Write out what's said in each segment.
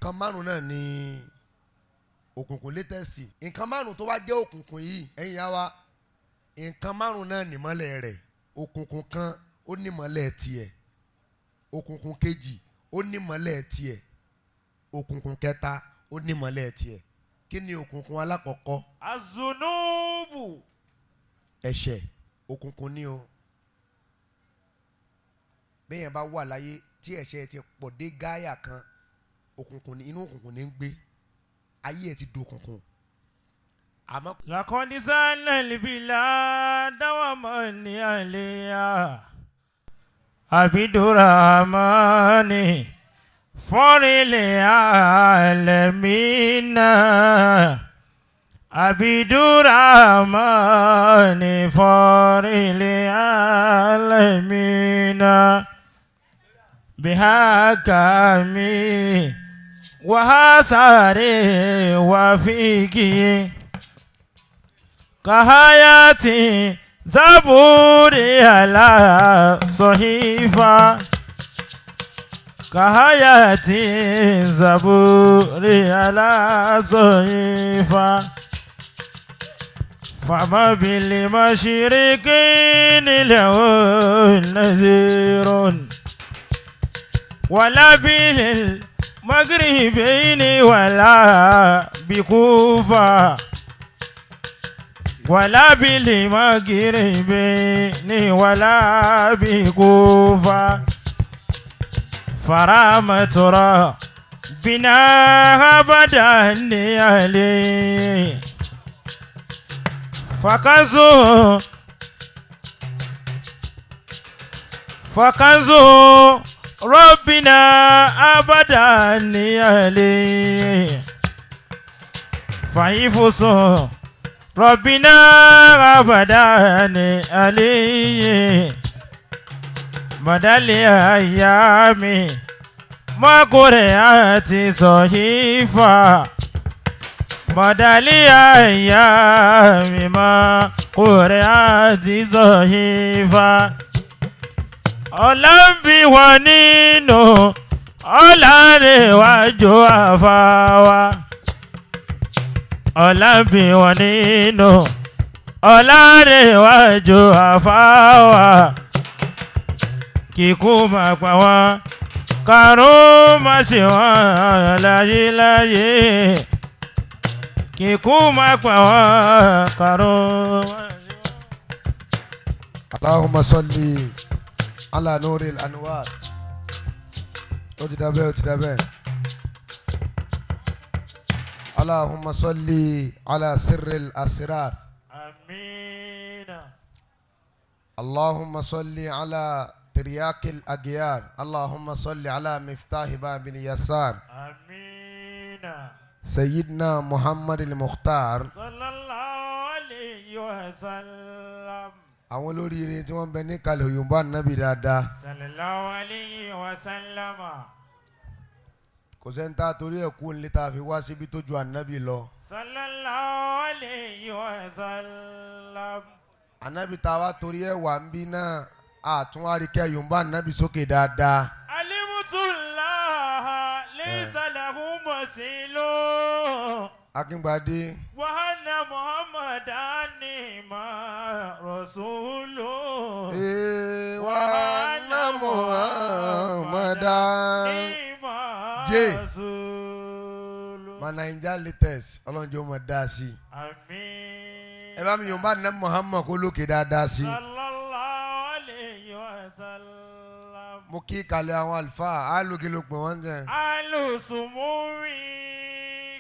Nǹkan márùn náà ni òkùnkùn létẹ́sì. Nǹkan márùn tó wá jẹ́ òkùnkùn yìí, ẹ̀yin yá wa, nǹkan márùn náà nímọ́lẹ̀ rẹ̀. Òkùnkùn kan ó nímọ́lẹ̀ tiẹ̀, òkùnkùn kejì ó nímọ́lẹ̀ tiẹ̀, òkùnkùn kẹta ó nímọ́lẹ̀ tiẹ̀. Kí ni òkùnkùn alákọ̀ọ́kọ́? Azunubu. Ẹ̀ṣẹ̀ òkùnkùn ni o. Bẹ́ẹ̀ bá wà láyé tí ẹ̀ṣẹ̀ ti pọ̀ dé gáyà kan, òkùnkùn ni, inú òkùnkùn ni ń gbé, ayé ẹ̀ ti dòkùnkùn. Àmọ́ لقد زال البلاد ومن عليها عبد الرحمن فر العالمين عبد الرحمن فر العالمين بحكمي وحسري وفيكي كحياتي زبوري على صحيفة كحياتي زبوري على صحيفة فما بالمشرقين له نذير ولا بالمغربين ولا بكوفة ولا بالمغربين ولا بكوفة فرامة ربنا أبدا عليه فكنزو فكنزو ربنا أبدا عليه فحفظ ربنا أبدا عليه مدى الأيام ما قرأت صحيفة مدى الأيام ما قرأت صحيفة ọlá ń bí wọn nínú ọlárẹ̀wájú àfáwá ọlá ń bí wọn nínú ọlárẹ̀wájú àfáwá kíkú máa pa wọn kàrún má ṣe wọn láyéláyé kíkú máa pa wọn kàrún má ṣe wọn. اللهم صل على نور الأنوار. Ó ti dà bẹ́ẹ̀, ó ti dà bẹ́ẹ̀. اللهم صل على سر الأسرار. آمين. اللهم صل على ترياق الأجيال. اللهم صل على مفتاح باب اليسار. آمين. سيدنا محمد المختار. صلى الله عليه وسلم. Àwọn olóríire tí wọ́n ń bẹ níkàlẹ̀ òyìnbó ànábì dáadáa. صلى الله عليه وسلم. Kò sẹ́ńtà torí ẹ̀ kú nílé tá a fi wá síbi tó ju ànábì lọ. صلى الله عليه وسلم. Ànábì tá a wá torí ẹ̀ wà ń bí náà àtúnwárí kẹ́ yorùbá ànábì sókè dáadáa. علمت الله ليس له مثيل. Akíngbadé. وأن محمدا نعم رسول. Ee, وأن محمدا نعم J. رسول. Ma Naija latest ọlọ́run jẹ́ ó mọ̀ dáa sí i. آمين. Ẹ bá mi yorùbá ànábì Muhammad kó lókè dáadáa sí i. صلى الله عليه وسلم. Mo kí kalẹ̀ àwọn àlùfáà alókè ló pè wọ́n jẹ́. Alùsùmùrì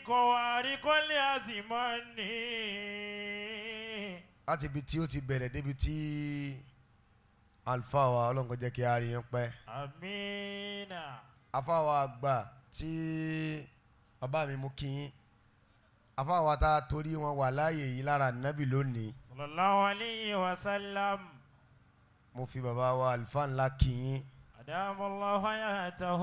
kọ̀wárí kọ́lé àzìmọ́ni. Láti ibi tí ó ti bẹ̀rẹ̀ débi tí àlùfáà wa ọlọ́run kó jẹ́ kí a rí yín pẹ́. Àmínà. Àfáà wa àgbà tí bàbá mi mú kí yín, àfáà wa tá a torí wọn wà láàyè yìí lára nábì lónìí. صلى الله عليه وسلم. Mo fi bàbá wa àlùfáà ńlá kí yín. أدام الله حياته.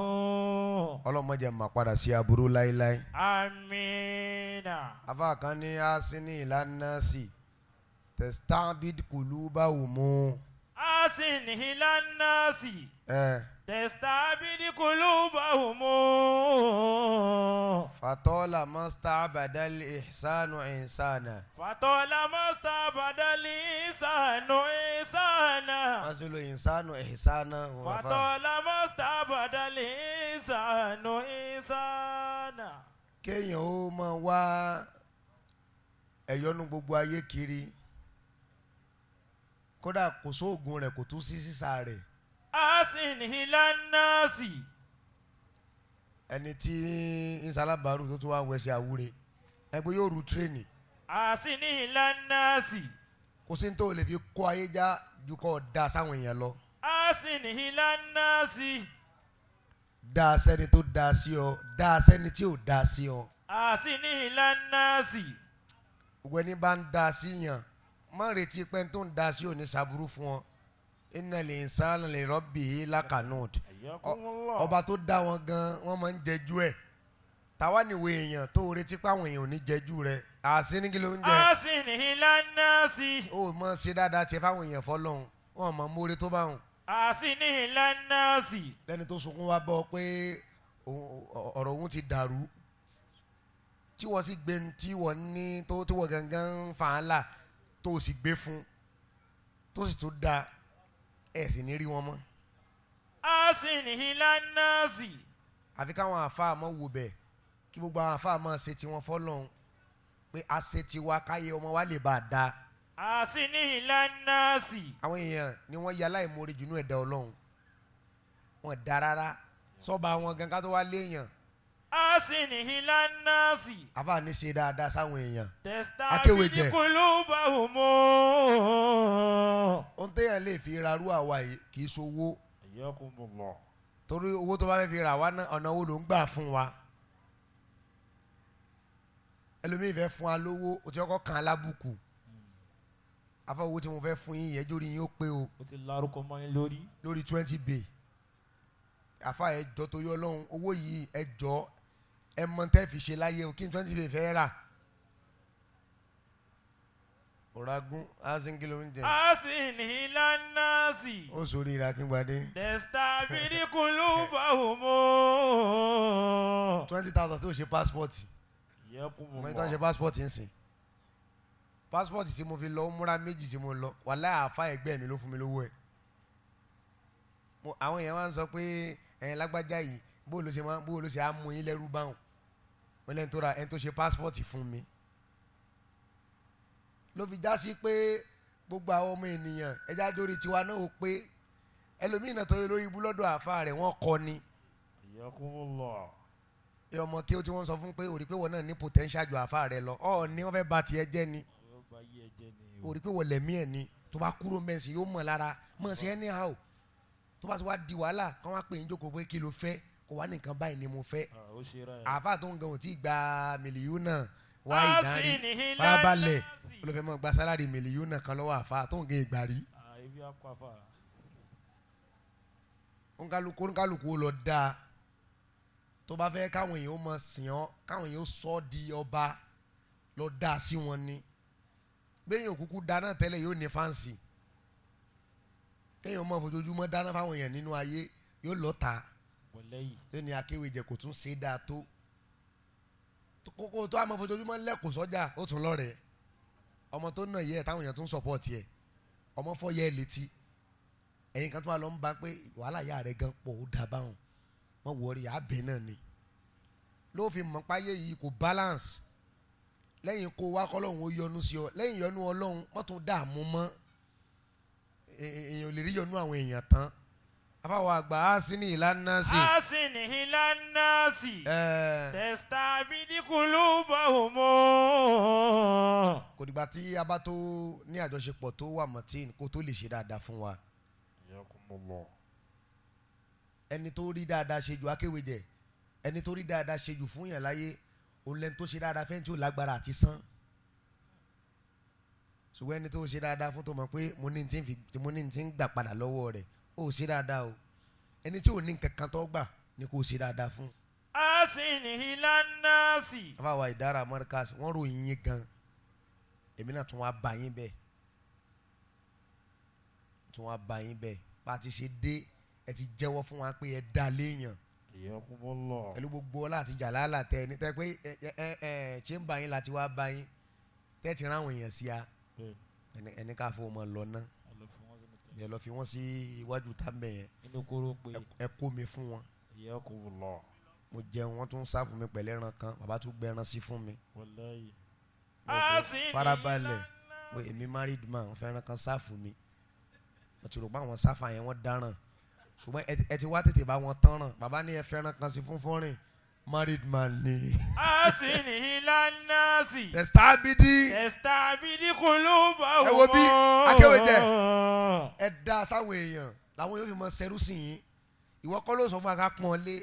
Ọlọ́run má jẹ́ má padà sí aburú láéláé. آمين. Àfáà kan ní asini ìlànà sí testabid kuluba umu. أحسن إلى الناس Ẹ تستعبد قلوبهم. Fatọ́lá mọ́sítà abadal ihsanu insana. Fatọ́lá mọ́sítà abadal ihsanu insana. Masulu insanu ihsana. Fatọ́lá mọ́sítà abadal ihsanu insana. Kéèyàn ó máa wá ẹ̀yọ́nú gbogbo ayé kiri, kódà kò sóògùn rẹ̀, kò tún sí sísá rẹ̀. Asin hilannasi. Ẹni tí ń sálábàárù tó tún wá wẹsẹ̀ àwúre ẹgbẹ́ yóò ru tírèènì. Asin hilannasi. Kò sí ní tó lè fi kó ayé já ju kó da sáwọn èèyàn lọ. Asin hilannasi. Da sẹ́ni tó da sí ọ, da sẹ́ni tí ò da sí ọ. Asin hilannasi. Gbogbo ẹni bá ń da sí yàn, má retí pé tó ń da sí ò ní ṣàbúrú fún ọ. Innal insana li rabbihi lakanud. Ọba tó dá wọn gan, wọ́n máa ń jẹjú ẹ̀. Tàwa nìwé èèyàn tó retí pé àwọn èèyàn ò ní jẹjú rẹ̀. Àsín kí ló ń jẹ? Asin hilannasi. Ó mọ ṣe dáadáa tiẹ̀ fáwọn èèyàn fọlọ́hún, wọn mọ mórí tó bá wọn. Asin hilannasi. Lẹ́ni tó sunkún wá bọ́ pé ọ̀rọ̀ òun ti dàrú, tí wọ́n sì gbé tí wọ́n ní tó tí wọ́n gangan ń fa á là tó sì gbé fún tó sì tó da ẹ̀ sì ní rí wọn mọ́. Asin hilannasi. Àfi káwọn àáfàá mọ́ wò bẹ́ẹ̀, kí gbogbo àwọn àáfàá mọ́ ṣe tiwọn fọlọ́hún pé a ṣe tiwa káyé ọmọ wa lè bá a da. Asin hilannasi. Àwọn èèyàn ni wọ́n ya aláìmoore jù nínú ẹ̀dá Ọlọ́run, wọ́n da rárá sọ́ba àwọn gan ká tó wá léèyàn. Asin hilannasi. Àfáà ní ṣe dáadáa sáwọn èèyàn. Tẹ̀sítàbílì kulubahumu. Ohun téèyàn lè fi rarú àwa yìí kì í ṣowó. Ayakumullah. Torí owó tó bá fẹ́ fi rà wá náà, ọ̀nà wo ló ń gbà fún wa? Ẹlòmíì fẹ́ fún wa lówó, o ti kọ́kọ́ kàn án lábùkù. Afọ owó tí mo fẹ́ fún yín yẹn jórí yín ó pé o. O ti larúkọ mọ́ yín lórí. Lórí 20 bay. Àfa ẹ jọ torí Ọlọ́run, owó yìí ẹ jọ ẹ mọ tẹ́ fi ṣe láyé o, kí n 20 bay fẹ́ rà. Ọ̀ràgún asin kìlómítà. Asin hilannasi. Ó sori ìlàkíngbadé. Tẹ̀sítàbílì kulubahumu. 20,000 tó ṣe passport. Ayakumullah. Mo ní tó ṣe passport ń sìn. Passport tí mo fi lọ, múra méjì tí mo lọ, wàláhì àfa ẹgbẹ́ mi ló fún mi lówó ẹ̀. Àwọn èèyàn máa ń sọ pé ẹ̀yin lágbájá yìí bó ló ṣe máa bó ló ṣe á mú yín lẹ́rú báwọn. Wọ́n lẹ́ni tó ra ẹni tó ṣe passport fún mi. Ló fi já sí pé gbogbo àwọn ọmọ ènìyàn ẹja dórí tiwa náà ó pé ẹlòmíràn tó yẹ lórí ibú lọ́dọ̀ àfa rẹ̀ wọ́n kọ́ ni. Ayakumullah. Ẹ ọmọ kí ó tí wọ́n sọ fún pé òrí pé wọ́n náà ní potential ju àfa rẹ̀ lọ, ọ̀ ní wọ́n fẹ́ ba tiẹ̀ jẹ́ ni. Òrí pé wọ́n lẹ̀mí ẹ̀ ni, tó bá kúrò mẹ́sì yóò mọ̀ lára mọ̀ sí anyhow. Tó bá ti wá di wàhálà kí wọ́n á pè é jókòó pé kí ló fẹ́, kó wá nìkan báyìí ni mo fẹ́. Àfa tó ń gan ò tí ì gba mílíọ̀nù wá ìdarí farabalẹ̀ olùfẹ́ mọ̀ gba sálárì mílíọ̀nù kan lọ́wọ́ àfa tó ń gan ìgbà rí. Oníkálukú lọ dáa. Tó bá fẹ́ káwọn èèyàn mọ̀ sìn ọ́, káwọn èèyàn sọ ọ́ di ọba lọ dáa sí wọn ni. Béèyàn òkúkú dáná tẹ́lẹ̀ yóò ní fáǹsì. Téèyàn mọ̀ fojoojúmọ́ dáná fáwọn èèyàn nínú ayé yóò lọ ta. Tó ní akéwì jẹ kò tún ṣe é dáa tó. Kókó tó àmọ́ fojoojúmọ́ lẹ́kùn sọ́jà ó tún lọ́rẹ̀ẹ́. Ọmọ tó nà yẹ táwọn èèyàn tún sọ̀pọ̀tì ẹ̀. Ọmọ fọ́ yẹ létí. Ẹ̀yin kan tó wà lọ ń bá pé wàhálà ìyá rẹ̀ gan pọ̀ ó dà báwọn. Wọ́n wọrí abẹ náà ni. Ló fi mọ̀ páyé yìí kò balance. Lẹ́yìn kó wá kọ́lọ́hún ó yọ́nú sí ọ. Lẹ́yìn yọ́nú Ọlọ́run wọ́n tún dààmú mọ́. Èèyàn ò lè rí yọ́nú àwọn èèyàn tán. Afáwọ̀ àgbà á sí ní ìlànà sí. Á sí ní ìlànà sí. Tẹ̀sítàbílì kulubahumu. Kò dìgbà tí a bá tó ní àjọṣepọ̀ tó wà mọ̀tíìn kó tó lè ṣe dáadáa fún wa. Ẹni tó rí dáadáa ṣe jù akéwèjẹ, ẹni tó rí dáadáa ṣe jù fún yàn láyé, òun lẹni tó ṣe dáadáa fẹ́ni tí ò lágbára àti san. Ṣùgbọ́n ẹni tó ṣe dáadáa fún tó mọ̀ pé mo ní tí ń gbà padà lọ́wọ́ rẹ̀, ó ṣe dáadáa o. Ẹni tí ò ní nǹkan kan tó gbà ni kò ṣe dáadáa fún. Asin hilannasi. Àbáwá ìdára Markaz wọ́n ròyìn yín gan. Èmi náà tún wá bá yín bẹ́ẹ̀. Tún wá bá yín bẹ́ẹ̀. Bá a ti ṣe dé, ẹ ti jẹ́wọ́ fún wa pé ẹ dá léèyàn. Hayyakumullah. Pẹ̀lú gbogbo ọlá àti jàlálà tẹ ẹni tẹ pé ẹ ẹ ẹ chamber yín láti wá bá yín tẹ́ ti ráwọn èèyàn sí a. Bẹ́ẹ̀ni. Ẹni ká fún ọmọ lọ ná. Ẹ lọ fi wọ́n sínú tẹ̀. Ẹ lọ fi wọ́n sí iwájú tábẹ̀ yẹn. Inú kóró pé. Ẹ kó mi fún wọn. Hayyakumullah. Mo jẹun, wọ́n tún sá fún mi pẹ̀lú ẹran kan, bàbá tún gbẹran sí fún mi. Wallahi. Mo pé farabalẹ̀, mo èmi married man, wọ́n fẹ́ràn kan sá fún mi. Mo ti rò pé àwọn sáfà yẹn wọ́n dáràn, ṣùgbọ́n ẹ ti wá tètè bá wọn tán ràn. Bàbá ní ẹ fẹ́ràn kan sí fún fọ́nrìn, married man ni. Asini ilanasi. Tẹ̀sítábìdì. Tẹ̀sítábìdì kulubahum. Ẹ wo bí Akéwèjẹ. Ẹ dá sáwọn èèyàn làwọn yóò fi mọ sẹrú sí yín. Ìwọ kọ́ ló sọ fún wa ká pọ́n ọ lé,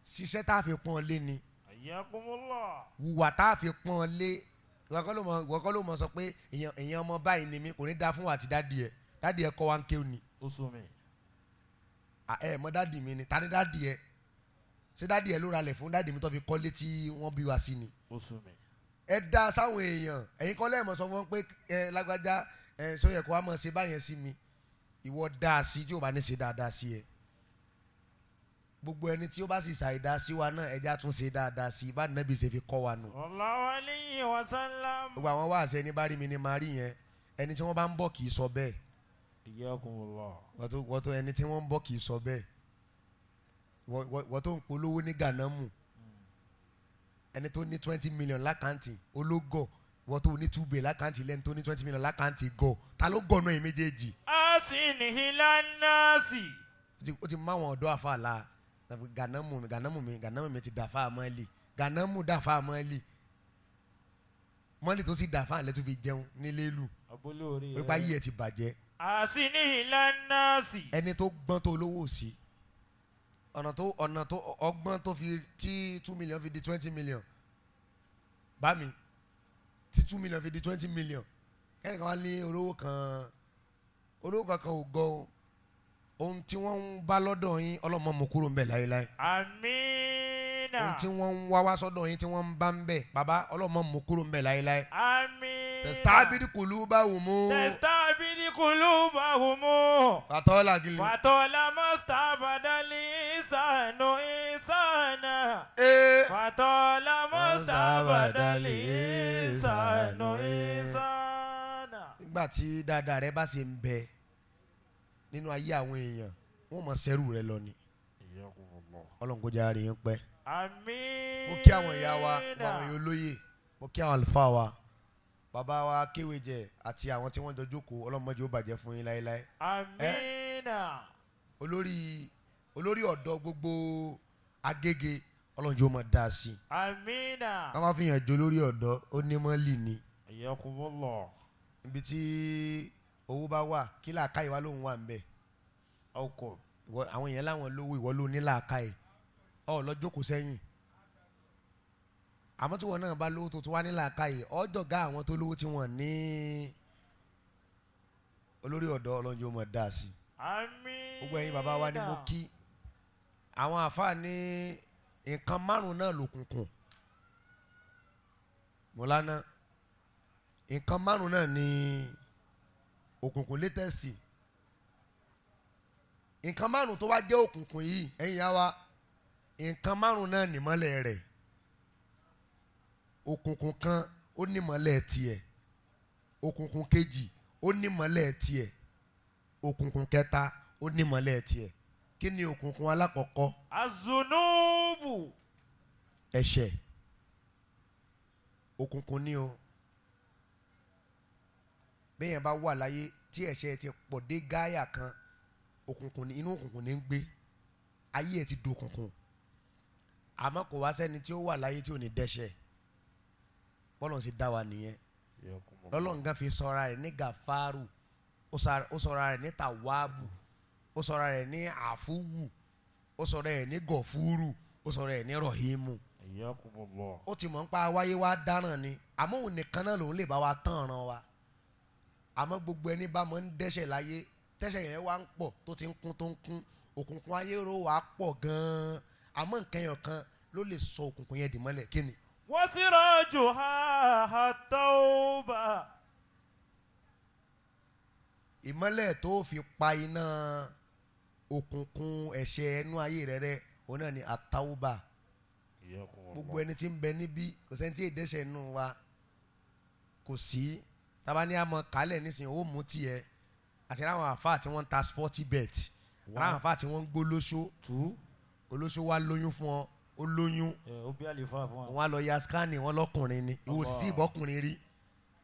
ṣiṣẹ́ tá a fi pọ́n ọ lé ni. Hayyakumullah. Wùwà tá a fi pọ́n ọ lé. Ìwọ kọ́ ló mọ sọ pé èèyàn ọmọ báyìí ni mí, kò ní dáa fún wa àti dádì ẹ. Dádì ẹ kọ́ wa ń kéwù ni. Ó sún mi. Ẹ mọ dádì mi ni, ta ni dádì ẹ? Ṣé dádì ẹ ló ralẹ̀ fún dádì mi tó fi kọ́lé tí wọ́n bí wa sí ni? Ó sún mi. Ẹ dá sáwọn èèyàn, ẹ̀yin kọ́ lẹ́ẹ̀mọ̀ sọ fún wọn pé ẹ lágbájá ẹ sọ yẹ kó wa mọ̀ ṣe báyẹn sí mi. Ìwọ dá a sí tí o bá ní ṣe dáadáa sí ẹ. Gbogbo ẹni tí ó bá sì ṣàìdá sí wa náà, ẹja tún ṣe dáadáa sí i, bá nàbì ṣe fi kọ́ wa nù. Sallallahu alayhi wa sallam. Gbogbo àwọn wáàsí ẹni bá rí mi ni màá rí yẹn, ẹni tí wọ́n bá ń bọ̀ kì í sọ bẹ́ẹ̀. Hayyakumullah. Wọ́n tó ẹni tí wọ́n ń bọ̀ kì í sọ bẹ́ẹ̀. Wọ́n tó ń polówó ní Gànámù, ẹni tó ní 20 million lákàntì ológọ̀, wọ́n tó ní 2 bay lákàntì lẹ́ni tó ní 20 million lákàntì gọ̀, ta ló gọ̀ náà yìí méjèèjì? Asini ilanasi. Ó ti mú àwọn ọ̀dọ́ àfa la Gànámù mi, Gànámù mi, Gànámù mi ti dàfa mọ́lì, Gànámù dàfa mọ́lì, mọ́lì tó sì dàfa lẹ́tọ́ fi jẹun nílé lù. Abúlé orí. Pípa yìí ẹ̀ ti bàjẹ́. Asini ilanasi. Ẹni tó gbọ́n tó olówó sí ọ̀nà tó ọgbọ́n tó fi tí 2 million fi di 20 million bá mi, tí 2 million fi di 20 million, kẹ́nìkan wá ní olówó kan, olówó kankan ò gọ o. Ohun tí wọ́n ń bá lọ́dọ̀ yín, ọlọ́mọ mú kúrò ń bẹ̀ láéláé. Amina. Ohun tí wọ́n ń wá wá sọ́dọ̀ yín tí wọ́n ń bá ń bẹ̀, bàbá, ọlọ́mọ mú kúrò ń bẹ̀ láéláé. Amina. Tẹ̀sítábìrì kùlú bá wù mú. Tẹ̀sítábìdì kulubahum. Fàtọ́lá gílì. Fatola mustabadali isanu isana. Ee. Fatola mustabadali isanu isana. Nígbà tí dáadáa rẹ bá ṣe ń bẹ nínú ayé àwọn èèyàn, wọ́n mọ̀ sẹ́rù rẹ lọ ni. Ọlọ́run kò jẹ́ àárín yín pẹ́. Àmín. Mo kí àwọn ìyá wa, gbogbo àwọn ìyá olóyè, mo kí àwọn àlùfáà wa, bàbá wa Kéwèjẹ àti àwọn tí wọ́n jọ jókòó, ọlọ́mọdé ó bàjẹ́ fún yín láéláé. Àmín. Olórí ọ̀dọ́ gbogbo Agége, Ọlọ́run jẹ́ ó máa dá a sí i. Àmín. Wọ́n máa fi hàn jó lórí ọ̀dọ́, ó ní mọ́lì ni. Hayyakumullah. Ibi tí owó bá wà, kí làákàyè wa lóun wà ń bẹ̀. Ọkọ̀. Ìwọ, àwọn èèyàn láwọn lówó, ìwọ ló ní làákàyè, ọ lọ jókòó sẹ́yìn. Àmọ́ tí wọn náà bá lówó tó tún wá ní làákàyè, ọjọ́gá àwọn tó lówó tí wọ́n ní. Olórí ọ̀dọ́, Ọlọ́run jẹ́ ó máa dá a sí i. Àmín. Gbogbo ẹ̀yin bàbá wa ni mo kí. Àwọn àfáà ní nǹkan márùn náà lòkùnkùn mọ̀lánà, nǹkan márùn náà ní òkùnkùn latest. Nǹkan márùn tó wá jẹ́ òkùnkùn yìí, ẹ̀yin ìyá wa, nǹkan márùn náà nímọ́lẹ̀ rẹ̀. Òkùnkùn kan ó nímọ́lẹ̀ tiẹ̀, òkùnkùn kejì ó nímọ́lẹ̀ tiẹ̀, òkùnkùn kẹta ó nímọ́lẹ̀ tiẹ̀. Kí ni òkùnkùn alákọ̀ọ́kọ́? Azunubu. Ẹ̀ṣẹ̀ òkùnkùn ni o. Bẹ́ẹ̀ bá wà láyé tí ẹ̀ṣẹ̀ ti pọ̀ dé gáyà kan, òkùnkùn ní, inú òkùnkùn ní ń gbé, ayé ẹ̀ ti dòkùnkùn. Àmọ́ kò wá sẹ́ni tí ó wà láyé tí ò ní dẹ́ṣẹ̀. Bọ́lọ̀ sì dá wa nìyẹn. Lọ́lọ́run gan fi sọra rẹ̀ ní gàfárù, ó sọra rẹ̀ ní tàwáàbù, ó sọra rẹ̀ ní àfúwù, ó sọra rẹ̀ ní gọ̀fúrù, ó sọra rẹ̀ ní rọ̀hìmù. Ó ti mọ̀ ń pa wáyé wá dáràn ni, àmọ́ òun nìkan náà lòun lè bá wa tán ọ̀ràn wa. Àmọ́ gbogbo ẹni bá mọ̀ ń dẹ́ṣẹ̀ láyé, tẹ́ṣẹ̀ yẹn wá ń pọ̀, tó ti ń kún, tó ń kún, òkùnkùn ayé ro wà á pọ̀ gan-an. Àmọ́ nǹkan yẹn kan ló lè sọ òkùnkùn yẹn dì mọ́lẹ̀. Kí ni? Wasirajuha at-tawba. Ìmọ́lẹ̀ tó fi pa iná òkùnkùn ẹ̀ṣẹ̀ ẹnu ayé rẹ rẹ. òun náà ni àtàwùbà. Gbogbo ẹni tí ń bẹ níbí kò sẹ́ni tí èdèṣẹ̀ nù wa kò sí. Tábà ní àmọ́ kálẹ̀ nísìnyí ó mú tiẹ̀ àti ráwọn àfa tí wọ́n ń ta sporty bet, ráwọn àfa tí wọ́n ń gbó lóṣó. Two. Olóṣó wa lóyún fún ọ, ó lóyún. Ẹ ó bí àlìfáà fún wa. Wọn á lọ ya scanning, wọn lọkùnrin ni ìwò sì tí ìbọkùnrin rí,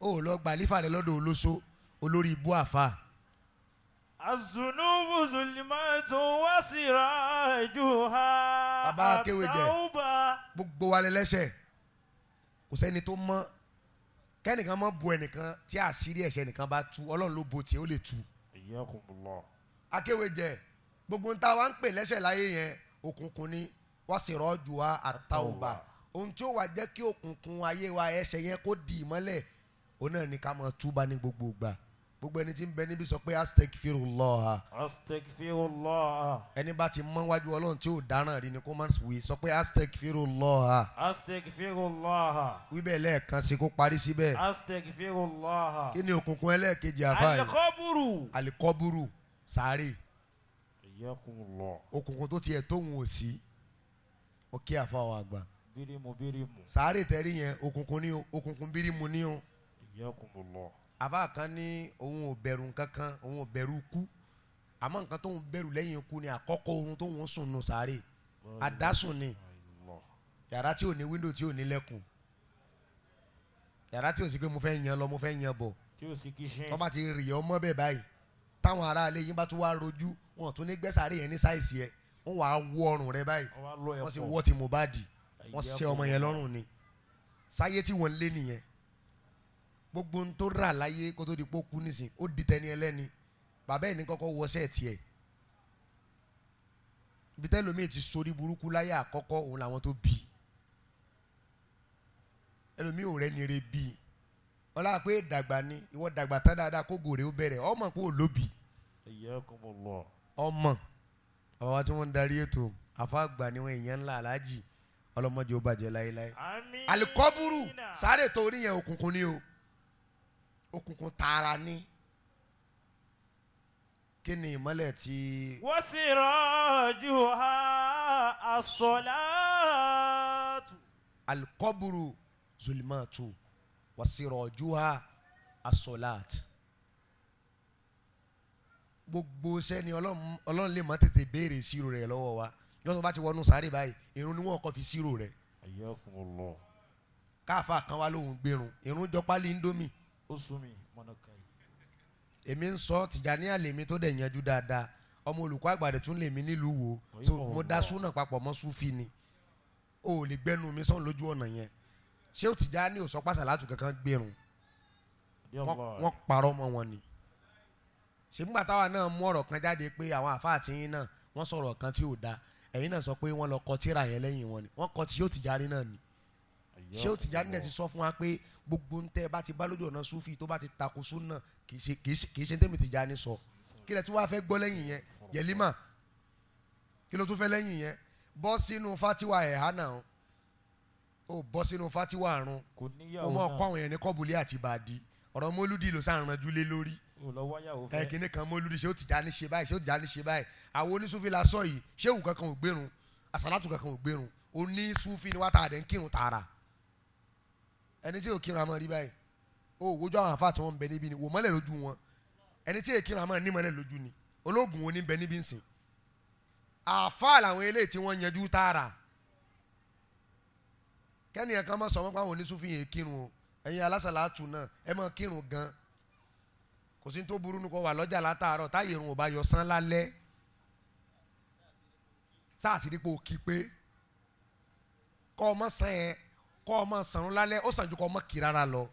ó lọ gba àlífà rẹ lọ́dọ̀ olóṣó olórí ibú àfa. Azunubu zulimatu wasirajuha. Bàbá Akéwèjẹ. Àtàwùbà. Gbogbo wa lẹ́lẹ́ṣẹ̀, kò sẹ́ni tó mọ́. Kẹ́nìkan mọ́ bu ẹnìkan tí àṣírí ẹ̀ṣẹ̀ nìkan bá tú, Ọlọ́run ló bo tiẹ̀ ó lè tú. Iyyakumullah. Akéwèjẹ, gbogbo ń ta wa ń pè lẹ́ṣẹ̀ láyé yẹn òkùnkùn ni wọ́n sì rọ́ọ̀jù wa àtàwùbà. Ohun tí ó wà jẹ́ kí òkùnkùn ayé wa ẹ̀ṣẹ̀ yẹn kó di ìmọ́lẹ̀, òun náà ni ká máa túbà ní gbogbo ìgbà. Gbogbo ẹni tí ń bẹ níbí sọ pé astaghfirullah. Astaghfirullah. Ẹni bá ti mọ́ wájú Ọlọ́run tí ò dáràn rí ni kó má wí, sọ pé astaghfirullah. Astaghfirullah. Wí bẹ́ẹ̀ lẹ́ẹ̀kan sí kó parí síbẹ̀. Astaghfirullah. Kí ni òkùnkùn ẹlẹ́ẹ̀kejì àfáà yìí? Al-qabru. Alikọ́búrú, sáré. Iyyakumullah. Òkùnkùn tó tiẹ̀ tóun ò sí òkè àfáà àgbà. Bírímù bírímù. Sáré tẹ́rí yẹn òkùnkùn ní o, òkùnkùn bírímù ní o. Iyyakumullah. Àfáà kan ní òun ò bẹ̀rù nǹkankan, òun ò bẹ̀rù ikú, àmọ́ nǹkan tóun bẹ̀rù lẹ́yìn ikú ni àkọ́kọ́ oorun tóun sùn nù sáré. Àdásùn ni. Allah. Yàrá tí ò ní wíńdò, tí ò ní lẹ́kùn, yàrá tí ò sí pé mo fẹ́ yan lọ, mo fẹ́ yan bọ̀. Tí o sì kí ṣe. Wọ́n bá ti rì ọ́ mọ́ bẹ́ẹ̀ báyìí, táwọn aráalé yín bá tún wá rojú wọn tún ní gbẹ́sàárè yẹn ní size yẹn, wọ́n wàá wọ ọrùn rẹ báyìí. Wọ́n wá lọ Wọ́n sì ẹ̀pọ̀. wọ́ ti Mohbad, wọ́n ṣe ọmọ yẹn lọ́rùn ni sáyé tí wọ́n ń lé nìyẹn. Gbogbo ohun tó rà láyé kó tó di pé ó kú nísìn, ó di tẹni ẹlẹ́ni. Bàbá ẹ̀ ní kọ́kọ́ wọṣẹ́ tiẹ̀ ibi tẹ́lómi ti sórí burúkú láyé àkọ́kọ́, òun làwọn tó bí ẹlòmíì ò rẹ́ni re bí ọlá pé dàgbà ni ìwọ dàgbà tán dáadáa kó gòrè ó bẹ̀rẹ̀ ọmọ kó o lóbi. Iyyakumullah. Ọmọ bàbá wa tí wọ́n ń darí ètò àfàgbà ni wọ́n, èèyàn ńlá aláàjì, ọlọ́mọdé ó bàjẹ́ láéláé. Àmín. Alikọ́búrú, sáré tó orí yẹn òkùnkùn ni o, òkùnkùn tààrà ni. Kí ni ìmọ́lẹ̀ tí? Wasirajuha as-salatu. Alikọ́búrú zulimatu wasirọ̀júha asọ́láàt. Gbogbo sẹ́ni Ọlọ́run lè má tètè béèrè ìṣirò rẹ̀ lọ́wọ́ wa lọ́sọ̀ bá ti wọnú sáré báyìí, irun ni wọ́n kọ́ fi ṣírò rẹ̀. Iyyakumullah. Káàfà kan wá lóhùn gbẹrun irun jọ pálí indomie. Ó sún mi mọ̀nàkà yìí. Èmi ń sọ Tìjàníyà lèmi tó dẹ̀ yanjú dáadáa, ọmọ olùkọ́ àgbàdo tún lèmi nílùú wo, so mo dá súnà papọ̀ mọ́ súfì ni. O ò lè gbẹ́nu mi sàn lójú ọ̀nà yẹn. Ṣé ó Tìjàní ò sọ pásálàtù kankan gbẹrun? Wọ́n parọ́ mọ́ wọn ni. Ṣèmúgbà táwa náà mú ọ̀rọ̀ kan jáde pé àwọn àfáà tí yín náà wọ́n sọ̀rọ̀ kan tí ò da, ẹ̀yin náà sọ pé wọ́n lọ kọ tíra yẹn lẹ́yìn wọn ni. Wọ́n kọ tí yóò Tìjàní náà ni. Ṣé ó Tìjàní dẹ̀ ti sọ fún wa pé gbogbo ń tẹ́ bá ti bá lójú ọ̀nà súfì tó bá ti takò súnà, kì í ṣe tẹ́mi Tìjàní sọ. Kí lẹ tún wá fẹ́ gbọ́ lẹ́yìn yẹn? Yẹlímà, kí ló tún fẹ́ lẹ́yìn yẹn? Bọ́ sínú fatiwa ẹ̀há náà, ó bọ́ sínú fatiwa àrùn. Kò Ó níyàwó mọ̀ náà. kọ́ àwọn èèyàn ní kọ́bùlé àti bàdí. Ọ̀rọ̀ mólúdì ló sàrànjú lé lórí. Ò lọ wáyàwó Ẹ fẹ́. kìíní kan mólúdì, ṣé ó Tìjàní ṣe báyìí, ṣé ó Tìjàní ṣe báyìí? Àwọn onísúfì la sọ yìí. Ṣé òwú kankan ò gbérun, àsálàtù kankan ò gbérun? Onísúfì ni wá tá a dẹ̀ ń kírun tààrà. Ẹni tí ò kírun àmọ́ rí báyìí, ó wojú àwọn àfáà tí wọ́n ń bẹ níbí ni wò mọ́lẹ̀ lójú wọn. Ẹni tí èkírun àmọ́ nímọ́lẹ̀ lójú ni. Ológun wo ní bẹ níbí ń sìn? Àfáà làwọn eléyìí tí wọ́n yanjú tààrà. Kẹ́nìyàn kan mọ̀ sọ wọ́n pé àwọn onísúfì yẹn kírun o. Ẹ̀yin alásàlátù náà, ẹ mọ̀ kírun gan. Kò sí tó burú nu kó wà lọ́jà látàárọ̀ táyé irun ò bá yọ sán lálẹ́ sáà ti dípò kí pé kọ́ ọmọ sàn yẹn, kọ́ ọmọ sànrún lálẹ́, ó sàn ju kọ́ ọmọ kì rárá lọ.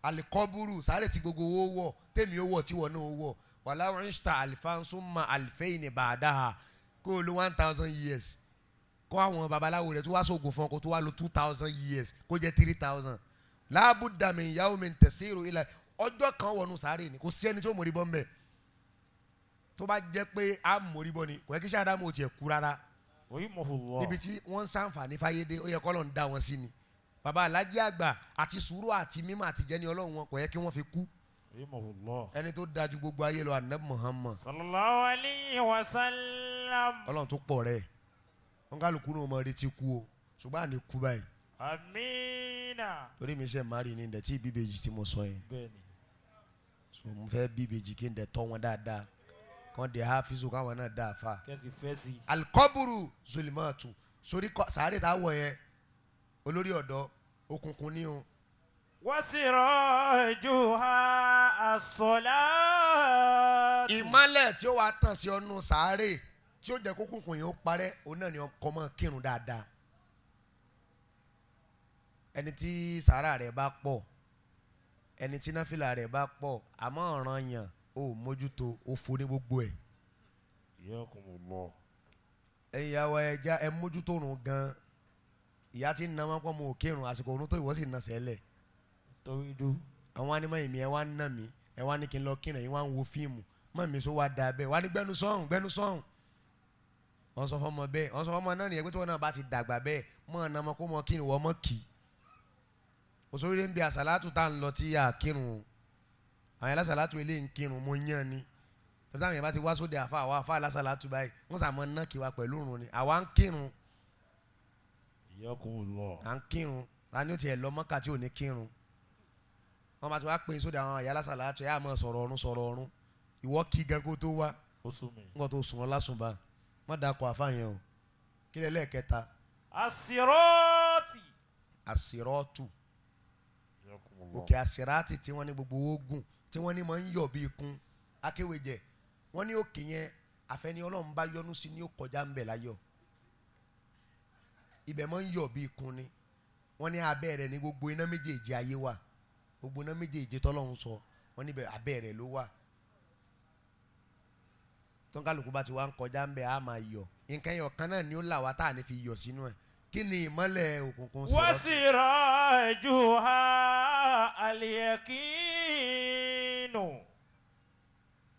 Alikọ́búrú, sáré tí gbogbo owó wọ̀, tèmi ó wọ̀, tí wọ́n náà ó wọ̀. Wàlá ìṣta àlìfáǹsùnmá àlìfẹ́yìn bàdáhà, kó o lo 1,000 years, kó àwọn babaláwo rẹ̀ tó wá sóògùn fún ọ, kó tó wá lo 2,000 years, kó jẹ́ 3,000. Láàbùdàmí ìyàwó mi tẹ̀síìrò ilẹ̀, ọjọ́ kan wọnú sáré ni. Kò sí ẹni tó mórí bọ́ mbẹ́. Tó bá jẹ́ pé a mórí bọ́ ni, kò yẹ kí sàdámù ò tiẹ̀ kú rárá. Rahimahullah. Níbi tí wọ́n ń sàǹfààní fáyédé, ó yẹ kọ́ lọ́n dá wọn sí ni. Baba alájí àgbà àti sùúrù àti mímọ́ àti jẹ́ni Ọlọ́run wọn, kò yẹ kí wọ́n fi kú. Rahimahullah. Ẹni tó dájú gbogbo ayé lọ, anabi Muhammad. Sallallahu alayhi wa sallam. Ọlọ́run tó pọ̀ rẹ̀. Wọn kálukú náà mọ retí kú o, ṣùgbọ́n àní kú báyìí. Amina. Torí mi ṣe mari ní ndẹ̀ tí bíbejì tí mo sọ yẹn. Bẹ́ẹ̀ni. So mo fẹ́ bíbejì kí n dẹ̀ tọ́ wọn dáadáa, kàn dé hafizu káwọn náà dáa fa. Kẹ́sì fẹ́ sí. Alikọ́bùrù zulimatu sórí sàárè tá a wọ̀ yẹn, olórí ọ̀dọ́, òkùnkùn ní o. Wasirajuha as-salat. Ìmọ́lẹ̀ tí ó wàá tàn sí ọnù sàárè tí ó jẹ́ kókùnkùn yẹn ó parẹ́, òun náà ni ọkọ máa kírun dáadáa. Ẹni tí sàárà rẹ̀ bá pọ̀, ẹni tí náfìlà rẹ̀ bá pọ̀, àmọ́ ọ̀ràn yàn ó mójútó, ó fo ní gbogbo ẹ̀. Yakumullah. Ẹ̀yin ìyàwó, ẹja ẹ mójútó rùn gan. Ìyá tí ń na wọn pọ̀ mọ́ òkèrùn àsìkò òrùn tó, ìwọ sì nà sẹ́lẹ̀. Torí dú. Àwọn anímọ̀ ìmí ẹ wá ń nà mí, ẹ wá ní kí n lọ kírun, ẹ̀yin wá ń wo fíìmù mọ́ mi, sọ wá da bẹ́ẹ̀ wá ní gbẹ́nu sọ́hùn, gbẹ́nu sọ́hùn. Wọ́n sọ fọmọ bẹ́ẹ̀, wọ́n sọ fọmọ náà nìyẹn pé tí wọ́n náà bá ti dàgbà bẹ́ẹ̀ mọ́ ọ̀nà ọmọ kó mọ kírun, wọ́n mọ́ kì í. Òṣèré ń bi àsàlátù tá à ń lọ tí a kírun o. Àwọn yẹn lásàlátù eléyìí ń kírun, mo yán ni tọ́sí. Àwọn yẹn bá ti wá sóde àfa, àwa àfa lásàlátù báyìí, wọ́n sàmọ́ ná kí wa pẹ̀lú òrùn ni àwa ń kírun. Yakumullah. À ń kírun. Ta ni ó tiẹ̀ lọ Mọ́kà tí ò ní kírun? Wọ́n bá ti wá pè sóde àwọn àyà lásàlátù, ẹ̀ á máa sọ̀rọ̀ ọ̀run, sọ̀rọ̀ ọ̀run. Ìwọ kí gan kó tó wá. Ó sún mi. Nǹkan tó sùn ọ́ lásùnbà má dàkọ̀ àfa yẹn o. Kí lẹ lẹ́ẹ̀kẹta? Asirọ́ọ̀tì. Àsìrọ́ọ̀tù, òkè àsìrátì tí wọ́n ní gbogbo ogun tí wọ́n ní máa ń yọ̀ bí ikun akéwèjẹ. Wọ́n ní òkè yẹn, àfẹ́ni Ọlọ́run bá yọ́nú sí ní ó kọjá ń bẹ̀ láyọ̀. Ibẹ̀ máa ń yọ̀ bí ikun ni. Wọ́n ní abẹ́ rẹ̀ ní gbogbo iná méjèèjì ayé wà, gbogbo iná méjèèjì tọ́lọ́run sọ, wọ́n níbẹ̀ abẹ́ rẹ̀ ló wà. Tọ́kálùkù bá ti wá ń kọjá ń bẹ̀, á máa yọ̀. Nǹkan ẹyọ kan náà ni ó là wá tá à ní fi yọ̀ sínú ẹ̀. Kí ni ìmọ́lẹ̀ òkùnkùn sírọ́tù? Wasirajuha al-yaqinu.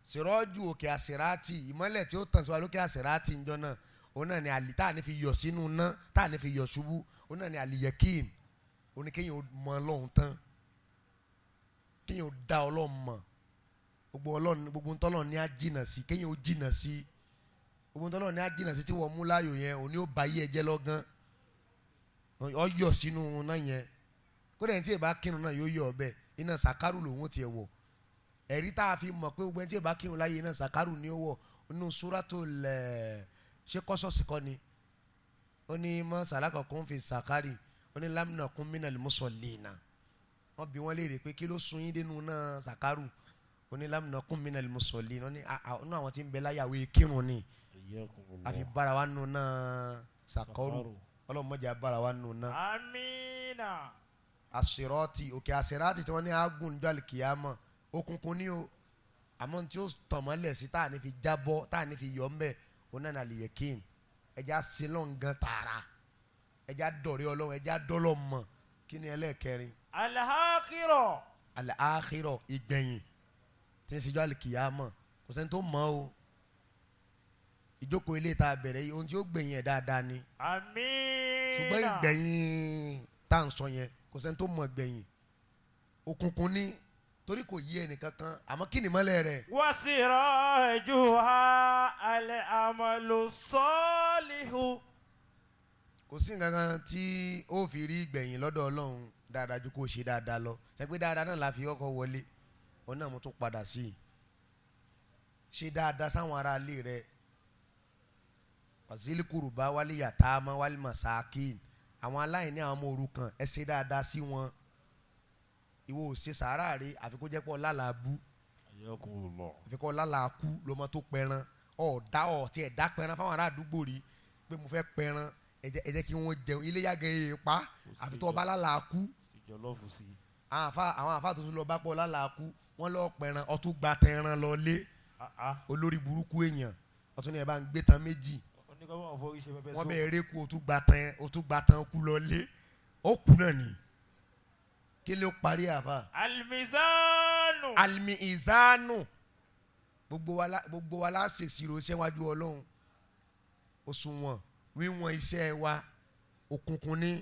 Sírọ́jù òkè àsìrátì, ìmọ́lẹ̀ tí ó tàn sí wa lókè àsìrátì ńjọ́ náà, òun náà ni àlì tá à ní fi yọ̀ sínú ná, tá à ní fi yọ̀ ṣubú, òun náà ni àlìyẹ̀kín. Òun ni kéèyàn ó mọ Ọlọ́run tán, kéèyàn ó dá Ọlọ́run mọ̀. Gbogbo Ọlọ́run, gbogbo ntọ́lọ́run ní á jìnà sí, kéèyàn ó jìnà sí gbogbo ntọ́lọ́run ní á jìnà sí tí wọ́n mú láàyò yẹn, òun ni ó ba yí ẹ jẹ́ lọ́gán. Ọ yọ̀ sínú náà yẹn. Kódà ẹni tí ì bá kírun náà yóò yọ̀ ọbẹ̀. Iná sàkárù lòun tiẹ̀ wọ̀. Ẹ̀rí tá a fi mọ̀ pé gbogbo ẹni tí ì bá kírun láyé, iná sàkárù ni ó wọ̀, inú Suratul ṣé Kọ́sọ́ọ̀sì kọ́ ni? Ó ní mọ́ salakakum fi sàkárì, ó ní lam nakum minal musallina. Wọ́n bi wọ́n léèrè pé kí ló sun yín dénú náà sàkárù? Ó ní lam nakum minal musallina. Ó ní inú àwọn tí ń bẹ láyàwó kírun ni àfi bára wa nù náà sàkárù. Ọlọ́run mọ̀jà bára wa nù náà. Amina. Àṣírọ́tì, òkè àṣírátì tí wọ́n ní agùn ní alikiyama, òkùnkùn ní o, àmọ́ tí ó tàn mọ́lẹ̀ sí tá à ní fi jábọ́, tá à ní fi yọ̀ ńbẹ̀, òun náà ní àlìyẹ̀kín. Ẹja sílọ̀n gan tààrà, ẹja dọ̀rẹ́ Ọlọ́run, ẹja dọ́lọ́ mọ̀. Kí ni ẹlẹ́ẹ̀kẹrin? Al-akhirah. Al-akhirah, ìgbẹ̀yìn tí ń ṣíjọ́ alikiyama, kò sẹ́ni tó mọ̀ o. Ìjókòó ilé tá a bẹ̀rẹ̀ yìí, ohun tí ó gbẹ̀yìn ẹ̀ dáadáa ni. Amina. Ṣùgbọ́n ìgbẹ̀yìn tá à ń sọ yẹn, kò sẹ́ni tó mọ̀ gbẹ̀yìn. Òkùnkùn ní torí kò yí ẹnìkankan, àmọ́ kí ni ìmọ́lẹ̀ rẹ̀? Wasirajuha al-amalu salihu. Kò sí nǹkan kan tí ó fi rí ìgbẹ̀yìn lọ́dọ̀ Ọlọ́run dáadáa ju kó o ṣe dáadáa lọ. Ṣe pé dáadáa náà la fi kọ́kọ́ wọlé, òun náà mo tún padà sí i. Ṣe dáadáa sáwọn ará ilé rẹ, wàsílì kùrùbá wálé yàtàmá wálé masakin, àwọn aláìní, àwọn ọmọ òrukàn, ẹ ṣe dáadáa sí wọn. Ìwọ ò ṣe sàárà rí, àfi kó jẹ́ pọ̀ lálàbú, àfi kó lálàkú lọ́mọ tó pẹran. Ọ̀dà ọ̀tí ẹ̀dá pẹran fáwọn ará àdúgbò rí pé mo fẹ́ pẹran, ẹ jẹ́ kí wọ́n jẹun ilé yàgẹ̀ yìí pa, àfi tó ọba lálàkú. Àwọn àfa tuntun lọ bá pọ̀ lálàkú, wọ́n lọ pẹran, ọtún gba tẹran lọ lé. Olórí burúkú èèyàn, ọtún ní ẹ bá ń gbé tan méjì. Wọ́n bẹ eré kú, o tún gba tan kú lọ lé, ó kú náà ni. Kí ló parí, àfa? Al-mizanu. Alimi ìzánù. Gbogbo wa la ṣèṣirò iṣẹ́ wájú Ọlọ́run. Òṣùwọ̀n wíwọ̀n iṣẹ́ wa, òkùnkùn ní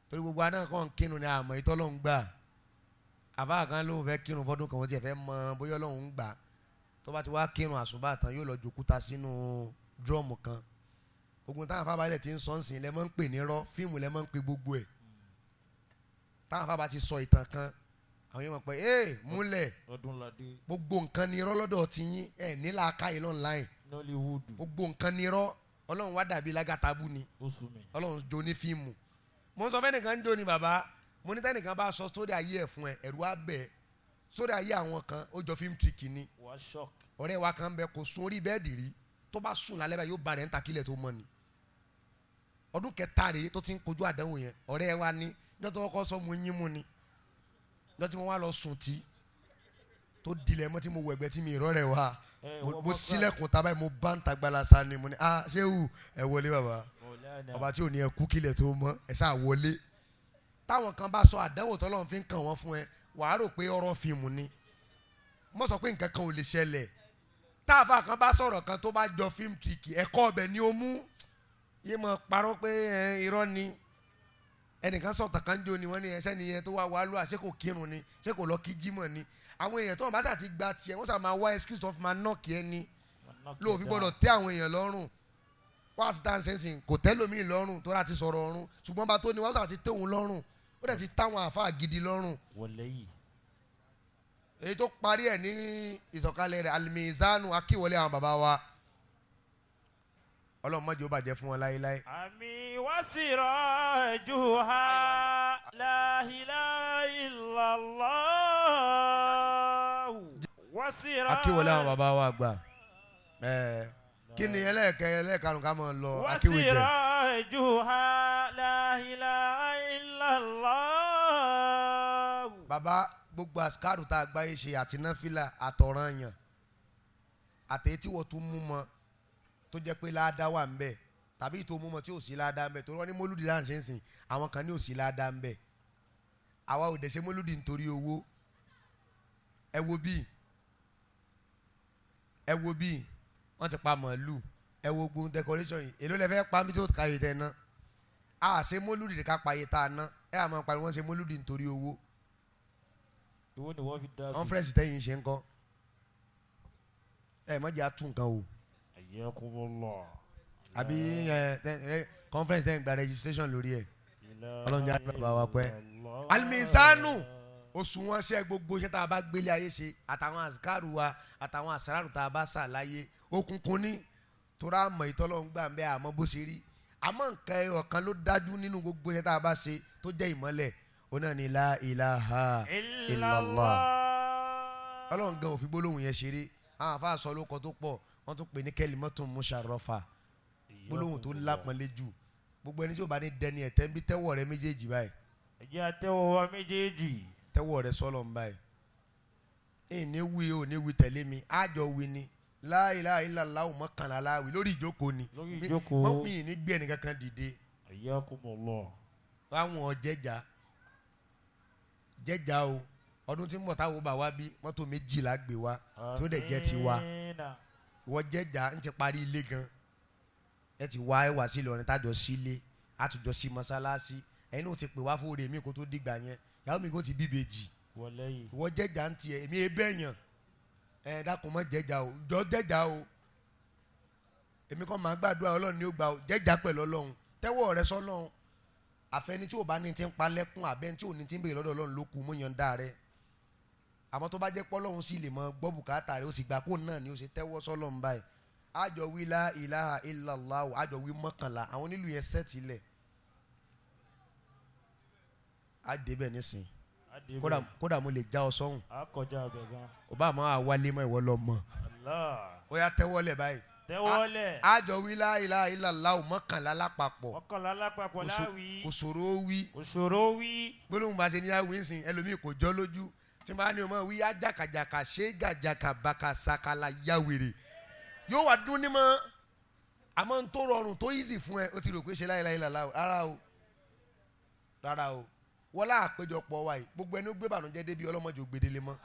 torí gbogbo wa náà kàn ń kírun ní àmọ́ ìtọ́lọ́run gbà. Àfa kan lóun fẹ́ kírun fọdún kan, wọ́n tiẹ̀ fẹ́ mọ bóyá Ọlọ́run ń gbà. Tó bá ti wá kírun àsùbá tán, yóò lọ jòkúta sínú drum kan. Gbogbo táwọn afábá rẹ̀ ti ń sọ ń sìn lẹ́ mọ́ ń pè ní rọ́ fíìmù lẹ́ mọ́ ń pè gbogbo ẹ̀. Táwọn afábá ti sọ ìtàn kan, àwọn yóò mọ̀ pé ee múlẹ̀. Ọdúnladé. Gbogbo nǹkan ni irọ́ lọ́dọ̀ ti yín, ẹ̀ nílà káyé online. Nollywood. Gbogbo nǹkan ni irọ́. Ọlọ́run wá dàbí lágàtàbù ni. Oṣù mi. Ọlọ́run jó ní fíìmù. Mo ń sọ fẹ́nìkan ń jó ni bàbá mo ní tẹ́nìkan bá sọ sórí ayé ẹ̀ fún ẹ, ẹ̀rù á bẹ̀ ẹ́. Sórí ayé àwọn kan ó jọ fíìmù tìrìkì ni. Wà á shock. Ọ̀rẹ́ wa kan bẹ, kò sùn orí bẹ́ẹ̀dì rí. Tó bá sùn lálẹ́ báyìí, yóò ba rẹ̀ ń ta kílẹ̀ tó mọ́ ni. Ọdún kẹta rèé tó ti ń kojú àdánwò yẹn. Ọ̀rẹ́ wa ní níjọ́ tó kọ́kọ́ sọ mo yín mú ni, níjọ́ tí mo wá lọ sùn tí tó dilẹ̀ mọ́ tí mo wọ ẹ̀gbẹ́ tí mi ìrọ́ rẹ̀ wá, Ẹ, mo wọ́n mo mọ́. sílẹ̀kùn tábà, mo bá ń tagbala sa ni. Mo ní, "Ah, ṣéwù, ẹ wọlé bàbá." Mọ̀lánà. Ọba tí ò ní ẹ kú kílẹ̀ tó mọ́, ẹ ṣáà wọlé. Táwọn kan bá sọ àdánwò tọ́lọ́run fi ń kàn wọ́n fún ẹ, wàá rò pé ọ̀rọ̀ fíìmù ni. Mo sọ pé nǹkan kan ò lè ṣẹlẹ̀. Táàfà kan bá sọ̀rọ̀ kan tó bá jọ fíìmù tìrìkì, ẹ̀kọ́ ọbẹ̀ ni ó mú yé mọ̀ parọ́ pé ẹ, irọ́ ni. Ẹnìkan sọ̀tàn kan jó ni, wọ́n ní ẹsẹ́ nìyẹn tó wá wàá lù, àṣé kò kírun ni, ṣé kò lọ kí jímọ̀ ni? Àwọn èèyàn tó wọn bá sà ti gba tiẹ̀, wọ́n sà máa wá excuse tó fi máa knock ẹ ni. Lóò fi gbọ́dọ̀ tẹ́ àwọn èèyàn lọ́rùn. Wá sí tá à ń sẹ́sìn kò tẹ́ lómi lọ́rùn tó rà ti sọ̀rọ̀ ọ̀run, ṣùgbọ́n bá tó ni wọ́n sà ti tẹ́ òun lọ́rùn, ó dẹ̀ ti táwọn àáfàá gidi lọ́rùn. Wọlé yìí. Èyí tó parí ẹ̀ ní ìsọ̀kalẹ̀ rẹ̀, alimizanu akíwọlé àwọn bàbá wa, Ọlọ́run má jẹ́ ó bàjẹ́ fún wọn láéláé. Àmì wasirajuha la ilaha illallah. Wasira. Akíwọlé àwọn bàbá wa gbà ẹ. Kí ni ẹlẹ́ẹ̀kẹ́ ẹlẹ́ẹ̀karùn ká máa lọ akíwèjẹ? Wasirajuha la ilaha illallah. Bàbá, gbogbo àsìkárù tá a gbáyé ṣe àti náfìlà àtọ̀ranyàn àtẹ̀yí tí wọ́n tún mú mọ́ tó jẹ́ pé láàdá wà ń bẹ̀, tàbí tó mú mọ́ tí ò sí láàdá ń bẹ̀, torí wọ́n ní mólúdi láǹ ṣe ń sìn, àwọn kan ní ò sí láàdá ń bẹ̀. Àwa ò dẹ̀ ṣe mólúdi nítorí owó. Ẹ wo bíi, ẹ wo bíi wọ́n ti pa màálù. Ẹ wo gbogbo decoration yìí, èló lẹ fẹ́ pa mí tó ka yìí tẹ̀ ná? A ṣe mólúdi ká pa yìí tá a ná. Ẹ àmọ́ pariwo wọ́n ṣe mólúdi nítorí owó. Ìwọ ni wọ́n fi dá sí. Conference tẹ́yìn ṣe ń kọ́ ẹ mọ̀jẹ̀ àtún nǹkan o. Ayyakumullah. Àbí ẹ conference tẹ́yìn gba registration lórí ẹ̀. Ọlọ́run jẹ́ àgbà bàbá wa pẹ́. Alimisanu òṣùwọ̀n ṣẹ́ gbogbo iṣẹ́ tá a bá gbélé ayé ṣe, àtàwọn àsìkárù wa, àtàwọn àsàràrù tá a bá sà láyé, òkùnkùn ní torá àmọ́ ìtọ́lọ́run gbà ń bẹ́, àmọ́ bó ṣe rí. Àmọ́ nǹkan ẹyọ kan ló dájú nínú gbogbo iṣẹ́ tá a bá ṣe tó jẹ́ ìmọ́lẹ̀, òun náà ni la ilaha illallah. Ọlọ́run gan òfin gbólóhùn yẹn ṣeré. Àwọn àfa sọ lóko tó pọ̀, wọ́n tún pè ní kẹlímọ́tò musharrafa, gbólóhùn tó lápọ̀nlé jù. Gbogbo ẹni tí ò bá ní dẹni ẹ̀tẹ́ ń bí, tẹ́wọ̀ rẹ méjèèjì báyìí. Ẹ jẹ́ àtẹ́wọ́ wa méjèèjì. Tẹ́wọ̀ rẹ sọ́lọ̀ ń báyìí. Ìní wí ò ní wí, tẹ̀lé mi, àjọ wí ni. La ilaha illallah 11 láwí lórí ìjókòó ni. Lórí ìjókòó. Mọ́ mi ní gbé ẹnìkankan dìde. Ayyakumullah. Báwọn jẹ́jà jẹ́jà o. Ọdún tí ń bọ̀ táwọn bá wá bí, mọ́tò 12 gbé wa tó dẹ̀ jẹ́ tiwa. Amina. Ìwọ jẹ́jà ń ti parí ilé gan. Ẹ ti wá, ẹ wá sí Ìlọrin tájọ sílé, àtújọ sí mọ́sálásí. Ẹ̀yin náà ti pè wá fún òde mi kó tó dìgbà yẹn, ìyàwó mi kò ti bíbejì. Wọlé yìí. Ìwọ jẹ́jà ń tiẹ̀, èmi ẹ bẹ́ẹ̀ yàn. Ẹ dákun, mọ́ jẹ́jà o, jọ jẹ́jà o. Èmi kàn máa gbàdúrà, Ọlọ́run ni ó gbà o. Jẹ́jà pẹ̀lú Ọlọ́run, tẹ́wọ́ rẹ sọ́lọ́run. Àfẹni tí ò bá ní ti ń palẹ́kùn, àbẹ́ni tí ò ní ti ń bèèrè lọ́dọ̀ Ọlọ́run ló kù mú yànda rẹ. Àmọ́ tó bá jẹ́ pọ́lọ́run sì lè mọ gbọ́ bùkátà rẹ, ó sì gbà kó náà ni ó ṣe tẹ́wọ́ sọ́lọ́run báyìí. Àjọ wí la ilaha illallah, àjọ wí 11. Àwọn onílù yẹn sẹ́ẹ̀tì lẹ̀, á débẹ̀ nísìn. Adébẹ̀. Kódà mo lè já ọ sọ́hùn. A kọjá ọbẹ̀ gan. Ò bá àmọ́ àwálé mọ́, ìwọ lọ mọ̀. Allah. Ó yá, tẹ́wọ́lẹ̀ báyìí. Tẹ́wọ́lẹ̀. Àjọ wí la ilaha illallah 11 lápapọ̀. 11 lápapọ̀ láwí. Kò ṣòro ó wí. Kò ṣòro wí. Gbólóhùn bá ṣe ní yá wíńsìn, ẹlòmíì kò jọ lójú tí bá ní o mọ̀ wí á jàkàjàkà ṣé gàjàkà bàkà sàkàlà ya wèrè yóò wá dún ní mọ́. Àmọ́ n tó rọrùn tó easy fún ẹ, ó ti rò pé ṣe la ilaha illallah o. Rárá o, rárá o. Wọlá àpéjọpọ̀ wa yìí, gbogbo ẹni ó gbé bànújẹ́ débi, ọlọ́mọdé ògbédélé mọ́.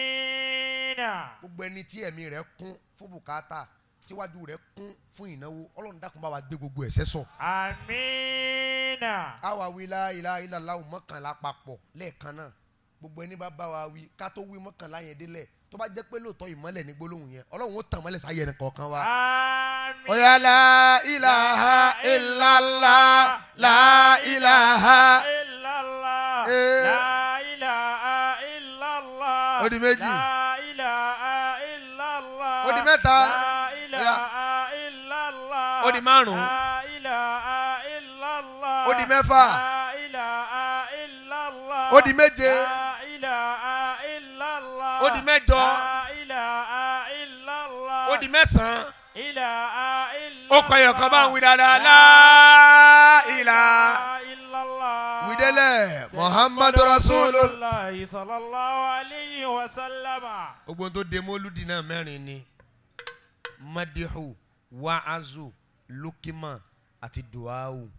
Amina. Gbogbo ẹni tí ẹ̀mí rẹ̀ kún fún bùkátà, tíwájú rẹ̀ kún fún ìnáwó, Ọlọ́run dákun bá wa gbé gbogbo ẹ̀ṣẹ̀ sọ. Amina. Àwa wí la ilaha illallah 11 papọ̀ lẹ́ẹ̀kan náà. Gbogbo ẹni bá bá wa wí, ká tó wí 11 yẹn délẹ̀. Tó bá jẹ́ pé lóòótọ́ ìmọ́lẹ̀ ní gbólóhùn yẹn, Ọlọ́run ó tàn mọ́lẹ̀ sáyé ẹnì kọ̀ọ̀kan wa. Àmín. Ọ̀yá la ilaha illallah, la ilaha Illallah. Eh. La ilaha illallah. Ó di méjì. La ilaha illallah. Ó di mẹ́ta. La ilaha illallah. Ó di márùn-ún. La ilaha illallah. Ó di mẹ́fà. La ilaha illallah. Ó di méje. La ilaha illallah. Ó di mẹ́jọ. La ilaha illallah. Ó di mẹ́sàn-án. Ilaha illallah. Ó kọ ẹyọ kan bá ń wí dáadáa. La ilaha illallah. wídẹ́lẹ̀ Muhammadu Rasulullah. Sallallahu alayhi wa sallama. Gbogbo tó de mólúdi náà mẹ́rin ni: madihu, wa'azu, lukima àti duawu.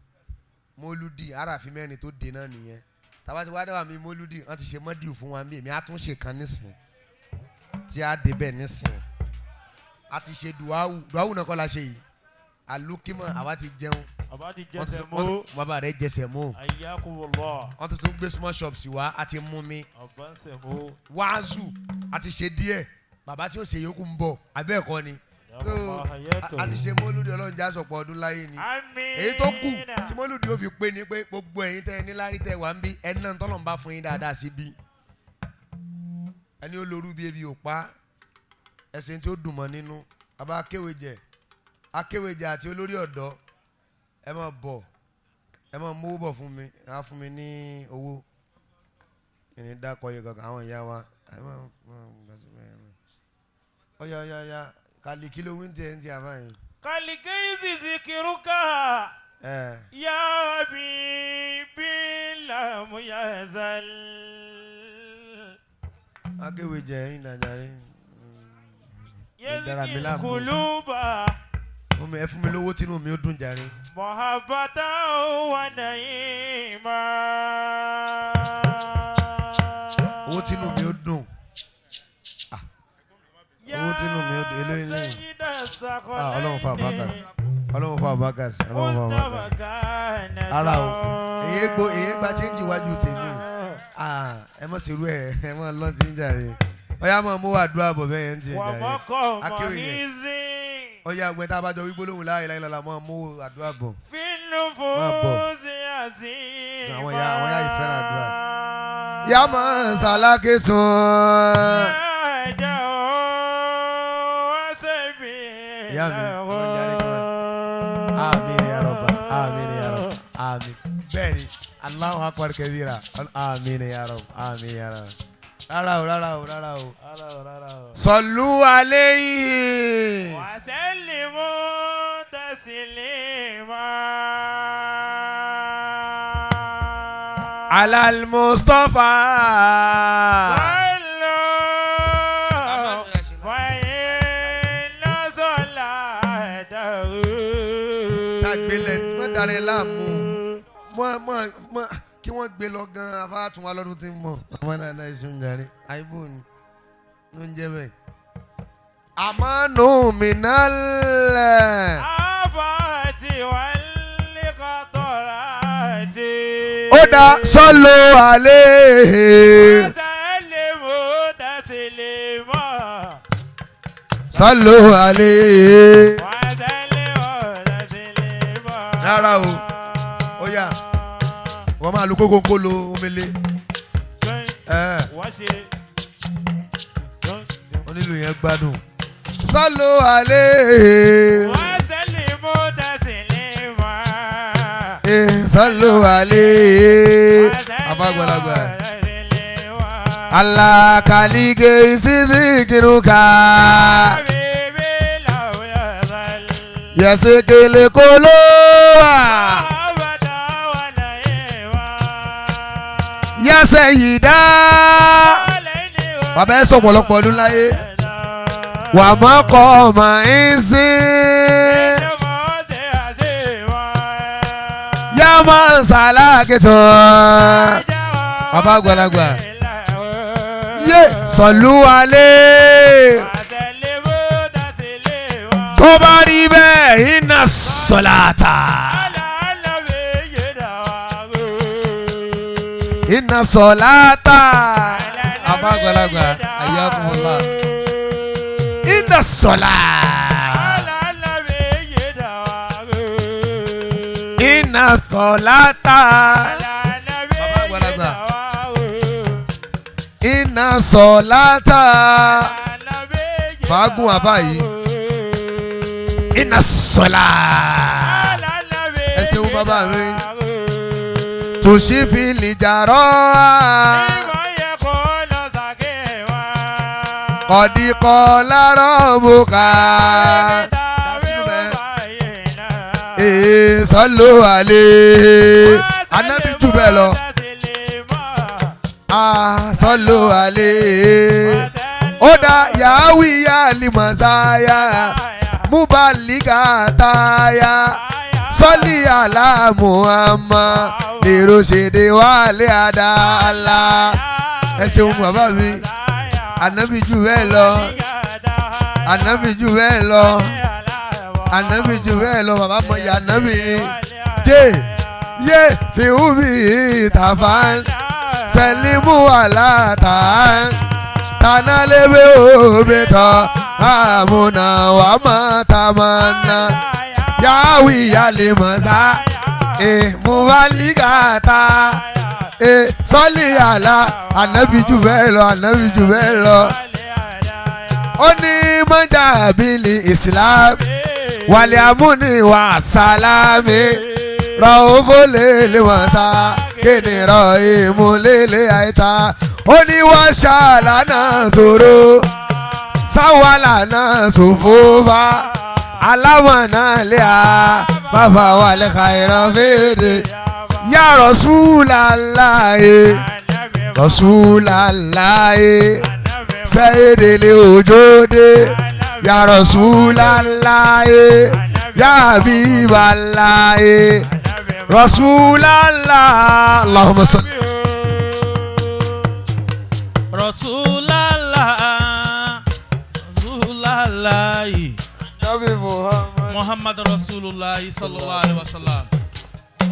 Mólúdi aráàfin mẹ́rin tó de náà nìyẹn. Tàbá ti wá dáwà mí mólúdi, wọ́n ti ṣe mọ́dìú fún wa bí èmi á tún ṣe kan nísìn tí a dé bẹ́ẹ̀ nísìn. A ti ṣe duawu, duawu náà kọ́ la ṣe yìí. Alukima, àwa ti jẹun. Bàbá ti Wọ́n ti- jẹsẹ̀ wọ́n mọ́. bàbá rẹ̀ jẹsẹ̀ mọ́. Ayyakumullah. Wọ́n tún tún gbé small shops wá, a ti mú mi. Ọba ń sẹ̀ mọ́. Wáázù a ti ṣe díẹ̀, bàbá tí ó ṣe yòókù ń bọ̀, abẹ́ẹ̀kọ́ ni? So, a ti ṣe mọ́lúdi, Ọlọ́run já sọ̀pọ̀ ọdún láyé ni. Àmín. Èyí tó kù tí mọ́lúdi ó fi pé ni pé gbogbo ẹ̀yin tẹ́ ẹ ní lárí tẹ́ ẹ wà ń bí, ẹni náà tọ́lọ̀ ń bá fún yín dáadáa sí bí ẹni ó lorú bí ebi ò pa ẹsẹ̀ tí ó dùn mọ́ nínú. Bàbá akéwèjẹ, akéwèjẹ àti olórí ọ̀dọ́, ẹ máa bọ̀, ẹ máa mówó bọ̀ fún mi, ẹ á fún mi ní owó ìní dákọ̀ yìí kankan. Àwọn ìyá wa, ẹ máa máa gbà sí bẹ́ẹ̀ náà. Ọ̀yà ọ̀yà ọ̀yà kàlí kí ló wí ń tiẹ̀ ń tiẹ̀ àbáyé. Kàlíkéyìí zikiruka. Ẹ Ya habibi lam yazal. Akéwèjẹ yín dàjàre. Dára mi Yẹ́nì láàmú. kùlùbà. Fún mi, ẹ fún mi lówó tínú mi ó dùn jàre. Muhabbatan wa naima. Owó tínú mi ó dùn. Ah, owó tínú mi ó dùn eléyìí lẹ́yìn. Ah, Ọlọ́run fa àbákà, Ọlọ́run fa àbákà sí, Ọlọ́run fa àbákà. Ara o, èyí gbó, èyí gba change iwájú tèmi. Ah, ẹ mọ̀ sírú ẹ, ẹ mọ̀ lọ́n ti ń jàre. Ọ̀yá mọ̀ mú àdúrà bọ̀ bẹ́ẹ̀ yẹn ń tiẹ̀ jàre. Akéwì yẹn. Ọ̀yá àgbẹ̀ tá a bá jọ wí gbólóhùn la ilaha illallah, mọ̀ mú àdúrà bọ̀. Máa bọ̀. Àwọn ìyá yìí fẹ́ràn àdúrà. Yá mọ̀ sàlákì tún. Ìyá mi, Ọlọ́run jàre kọ́ ẹ. Àmín ya Rabba, àmín ya Rabba, àmín. Bẹ́ẹ̀ni, Allahu akbar kabira, àmín ya Rabba, àmín ya Rabba. Rárá o, rárá o, rárá o. Sallu alayhi. وسلموا تسليما. Ala al-Mustafa. صلوا فإن صلاته Ṣàgbélẹ̀ tí wọ́n darẹ̀ láàmú. Mọ́ mọ́ mọ́ kí wọ́n gbé lọ gan afárá tún wá lọ́dún tí ń bọ̀. Ọmọ náà náà ṣe ń jàre. Àìbò ni ló ń jẹ́ bẹ́ẹ̀. Àmọ́nù mi náà lẹ̀. آفات والقطرات. Ó dá sọ́lọ́ àlẹ́. وسلموا تسليما. Sọ́lọ́ àlẹ́. وسلموا تسليما. Rárá o. Ó yá, wọ́n máa lu kókó kó lo omele. Ẹ onílù yẹn gbádùn. Sọ́lọ́ àlẹ́. وسلموا تسليما. Sọ́lọ́ àlẹ́. Abágbàlagbà. Alákàlígé ìsísí kìnnìkà. Yẹ̀sìkìlì kóló wà. Yẹ̀sẹ̀ yìí dá. Bàbá ẹ sọ ọ̀pọ̀lọpọ̀ ọdún láyé. Wà mọ́ kọ́ ọmọ ń sìn. Yá máa ń sàlákì tán. Bàbá àgbàlagbà. Yé sọ̀lú alẹ́. Tó bá rí bẹ́ẹ̀, iná sọ̀làtà. Iná sọ̀làtà. Bàbá àgbàlagbà, àyà fún ọlá. Iná sọ̀la. Iná sọ̀la ta. Bàbá àgbàlagbà. Iná sọ̀la ta. Fàágùn àbá yìí. Iná sọ̀la. Ẹ ṣeun bàbá mi. Tòṣì fi lè jàrọ́. Kọ̀díkọ̀ lárọ̀ bùkà. Ee sọ́lọ́ àlè. Anábì jù bẹ́ẹ̀ lọ. Sọ́lọ́ àlè. Ó dá yàwí yá limọ̀sáyà. Múbalígà táyà. Sọ́lì àlá Muhammad. Lèrò ṣèdè wálé àdáàlá. Ẹ ṣeun bàbá mi. Ànábì jù bẹ́ẹ̀ lọ. Ànábì jù bẹ́ẹ̀ lọ. Ànábì jù bẹ́ẹ̀ lọ. Bàbá mọ ìyá ànábì ni. Jé yé fìhùbì tàfán. Sẹ̀límù àlàtàn. Tànálébé òbí tán. Àmúna wà má tàmánà. Yáwì yálè mọ̀sá. Èmúwálígàtà. Sọ́lì àlá. Ànábì jù bẹ́ẹ̀ lọ. Ànábì jù bẹ́ẹ̀ lọ. Ó ní mọ́jà bílí Islam wàlẹ̀ àmúni wà sálámì rọ̀ọ́fó lélẹ̀ wọ́n sá kéde rọ̀ ìmú lélẹ̀ àìta ó ní wọ́n ṣàlà náà sọ̀rọ̀ sáwàlà náà sòfófá aláwọ̀ náà lé a bàbá wà lẹ́ka ìran fèrè yà Rasulallahi Rasulallahi sẹ́yìndínlẹ̀ òjòdè ya Rasulallahi ya Habiballahi Rasulallah Allahumma salli. Rasulallah, Rasulallah, Nabi Muhammad. Muhammad Rasulullah sallallahu alaihi wasallam.